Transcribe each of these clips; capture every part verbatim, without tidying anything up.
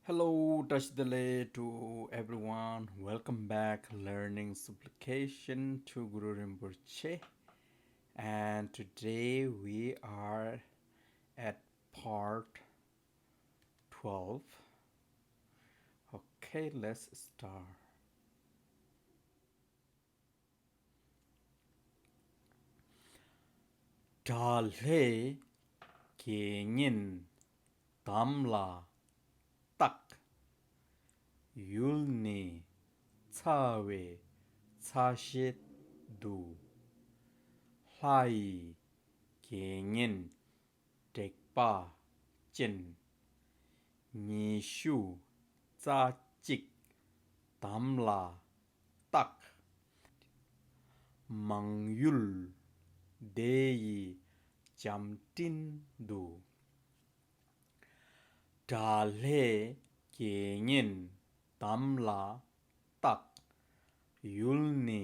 Hello, Tashi Delek to everyone. Welcome back, learning supplication to Guru Rinpoche. And today we are at part twelve. Okay, let's start. དགྲ་ལྷའི་དགེ་བསྙེན་དམ་ལ་བཏགས། ཡུལ་ནི་ཚ་བའི་ཚ་ཤད་དུ། ལྷ་ཡི་དགེ་བསྙེན་དྲེགས་པ་ཅན། ཉི་ཤུ་རྩ་གཅིག་དམ་ལ་བཏགས། མང་ཡུལ་སྡེ་ཡི་བྱམས་སྤྲིན་དུ། དགྲ་ལྷའི་དགེ་བསྙེན་དམ་ལ་བཏགས། ཡུལ་ནི་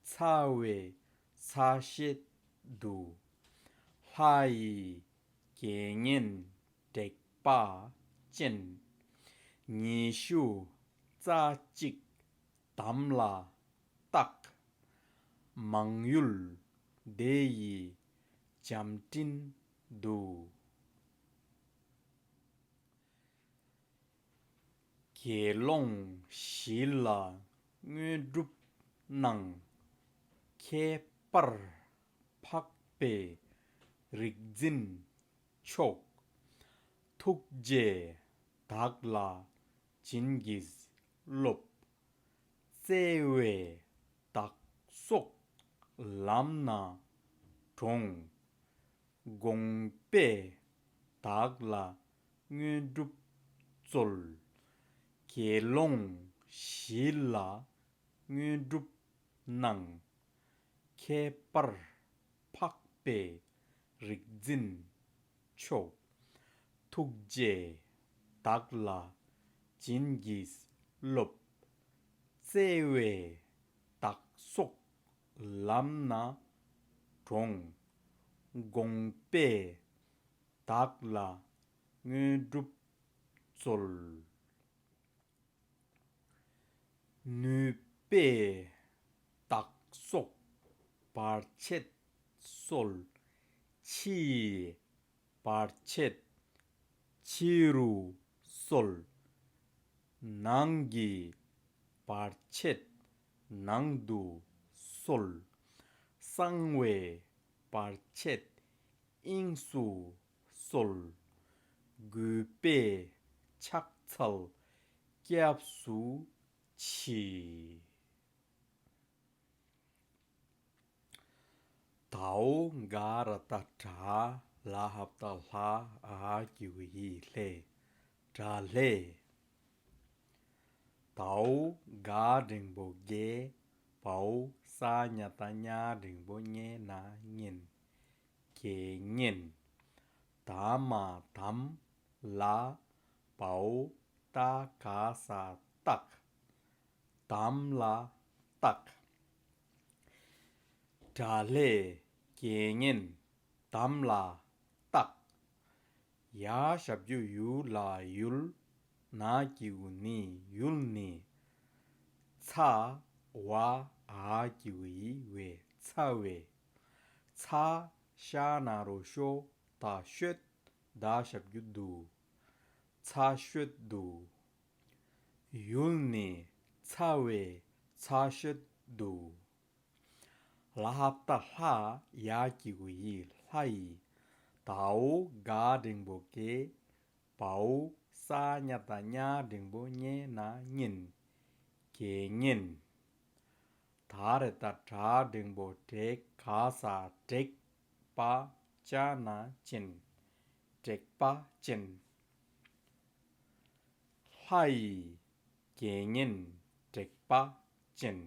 ཚ་བའི་ཚ་ཤད་དུ། ལྷ་ཡི་དགེ་བསྙེན་དྲེགས་པ་ཅན། ཉི་ཤུ་རྩ་གཅིག་དམ་ལ་བཏགས། མང་ཡུལ་སྡེ་ཡི་བྱམས་སྤྲིན་དུ། དགེ་སློང་བཞི་ལ་དངོས་གྲུབ་གནང་། ཁྱད་པར་འཕགས་པའི་རིག་འཛིན་མཆོག། ཐུགས་རྗེས་བདག་ལ་བྱིན་གྱིས་རློབས། བརྩེ་བས་བདག་སོགས་ལམ་སྣ་དྲོངས། དགོངས་པས་བདག་ལ་དངོས་གྲུབ་སྩོལ། དགེ་སློང་བཞི་ལ་དངོས་གྲུབ་གནང་། ཁྱད་པར་འཕགས་པའི་རིག་འཛིན་མཆོག། ཐུགས་རྗེས་བདག་ལ་བྱིན་གྱིས་རློབས། བརྩེ་བས་བདག་སོགས་ལམ་སྣ་དྲོངས། དགོངས་པས་བདག་ལ་དངོས་གྲུབ་སྩོལ། ནུས་པས་བདག་སོགས་བར་ཆད་སོལ། ཕྱི་ཡི་བར་ཆད་ཕྱི་རུ་སོལ། ནང་གི་བར་ཆད་ནང་དུ་སོལ། གསང་བའི་བར་ཆད་དབྱིངས་སུ་སོལ། གུས་པས་ཕྱག་འཚལ་སྐྱབས་སུ་མཆི། དའོ་ག་ར་ཏ་དྲ་ལ་ཧ་པ་ཏ་ལྷ། འ་གི་གུ་ཡི་ལྷའི། དགྲ་ལྷའི། དའོ་ག་འགྲེང་བུ་གེ། བའོ་ས་ཉ་ཏ་ཉ་འགྲེང་བུ་ཉེ་ན་བསྙེན། དགེ་བསྙེན། ད་མ་དམ་ལ། བའོ་ཏ་ག་ས་བཏགས། དམ་ལ་བཏགས། དགྲ་ལྷའི་དགེ་བསྙེན་དམ་ལ་བཏགས། ཡ་ཞབས་ཀྱུ་ཡུ་ལ་ཡུལ། ན་གི་གུ་ནི་ཡུལ་ནི། ཚ་བ་འ་གི་གུ་ཡི་བའི་ཚ་བའི། ཚ་ཤ་ན་རོ་ཤོ་ད་ཤོད་ད་ཞབས་ཀྱུ་དུ། ཚ་ཤོད་དུ། ཡུལ་ནི་ཚ་བའི་ཚ་ཤོད་དུ། ལ་ཧ་པ་ཏ་ལྷ། ཡ་གི་གུ་ཡི་ལྷ་ཡི། དའོ་ག་འགྲེང་བུ་གེ། བའོ་ས་ཉ་ཏ་ཉ་འགྲེང་བུ་ཉེ་ན་བསྙེན། དགེ་བསྙེན། ད་རེ་ཏ་དྲ་འགྲེང་བུ་དྲེ་ག་ས་དྲེགས། པ་ཅ་ན་ཅན། དྲེགས་པ་ཅན། ལྷ་ཡི་དགེ་བསྙེན་དྲེགས་པ་ཅན།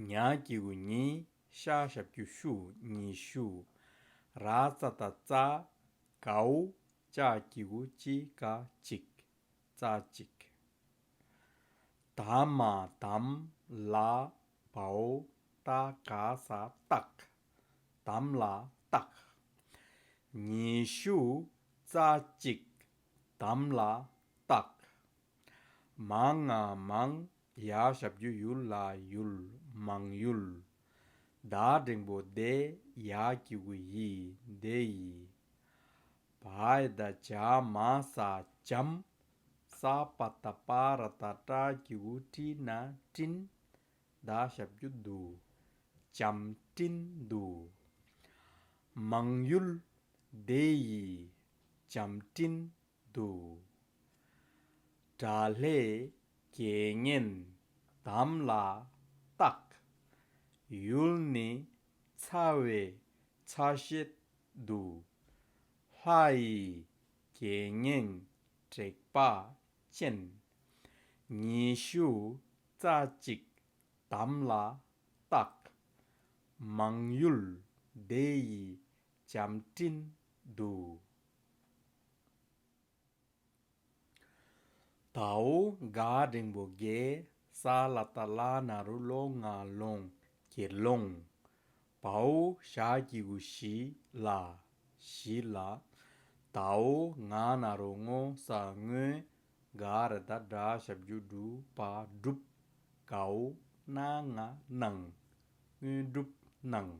ཉ་གི་གུ་ཉི། ཤ་ཞབས་ཀྱུ་ཤུ་ཉི་ཤུ། ར་ཙ་ཏ་རྩ། གའོ་ཅ་གི་གུ་ཅི་ག་ཅིག་རྩ་གཅིག་ད་མ་དམ་ལ། བའོ་ཏ་ག་ས་བཏགས། དམ་ལ་བཏགས། ཉི་ཤུ་རྩ་གཅིག་དམ་ལ་ བཏགས། མ་ང་མང་། ཡ་ཞབས་ཀྱུ་ཡུ་ལ་ཡུལ། མང་ཡུལ། ད་འགྲེང་བུ་དེ། ཡ་གི་གུ་ཡི། དེ་ཡི། བ་ཡ་བཏགས་བྱ། མ་ས་བྱམས། ས་པ་བཏགས་སྤ་ར་བཏགས་སྤྲ་གི་གུ་སྤྲི་ན་སྤྲིན། ད་ཞབས་ཀྱུ་དུ། བྱམས་སྤྲིན་དུ། མང་ཡུལ་དེ་ཡི་བྱམས་སྤྲིན་དུ། དགྲ་ལྷའི་དགེ་བསྙེན་དམ་ལ་བཏགས། ཡུལ་ནི་ཚ་བའི་ཚ་ཤེད་དུ། ལྷ་ཡི་དགེ་བསྙེན་དྲེགས་པ་ཅན། ཉི་ཤུ་རྩ་གཅིག་དམ་ལ་བཏགས། མང་ཡུལ་དེ་ཡི་བྱམས་སྤྲིན་དུ། དའོ་ག་འགྲེང་བུ་དགེ། ས་ལ་བཏགས་སླ་ན་རོ་ལོ་ང་སློང་། དགེ་སློང་། བའོ་ཞ་གི་གུ་ཞི་ལ། ཞི་ལ། དའོ་ང་ན་རོ་ངོ་ས་དངོས། ག་ར་བཏགས་གྲ་ཞབས་ཀྱུ་གྲུ་བ་སྒྲུབ། གའོ་ན་ང་གནང་། དངོས་གྲུབ་གནང་།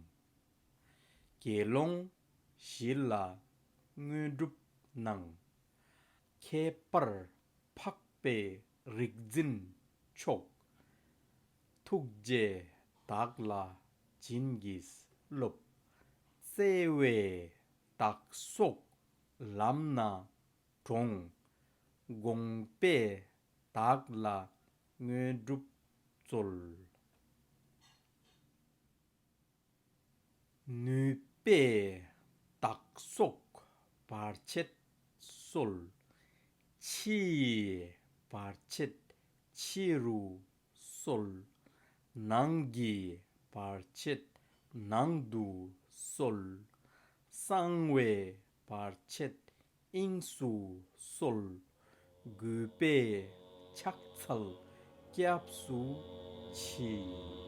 དགེ་སློང་ཞི་ལ་དངོས་གྲུབ་གནང་། ཁྱད་པར་འཕགས་པའི་རིག་འཛིན་མཆོག། ཐུགས་རྗེས་བདག་ལ་བྱིན་གྱིས་རློབས། བརྩེ་བས་བདག་སོགས་ལམ་སྣ་དྲོངས། དགོངས་པས་བདག་ལ་དངོས་གྲུབ་སྩོལ། ནུས་པས་བདག་སོགས་བར་ཆད་སོལ། ཕྱི་ཡི་བར་ཆད་ཕྱི་རུ་སོལ། ནང་གི་བར་ཆད་ནང་དུ་སོལ། གསང་བའི་བར་ཆད་དབྱིངས་སུ་སོལ། གུས་པས་ཕྱག་འཚལ་སྐྱབས་སུ་མཆི།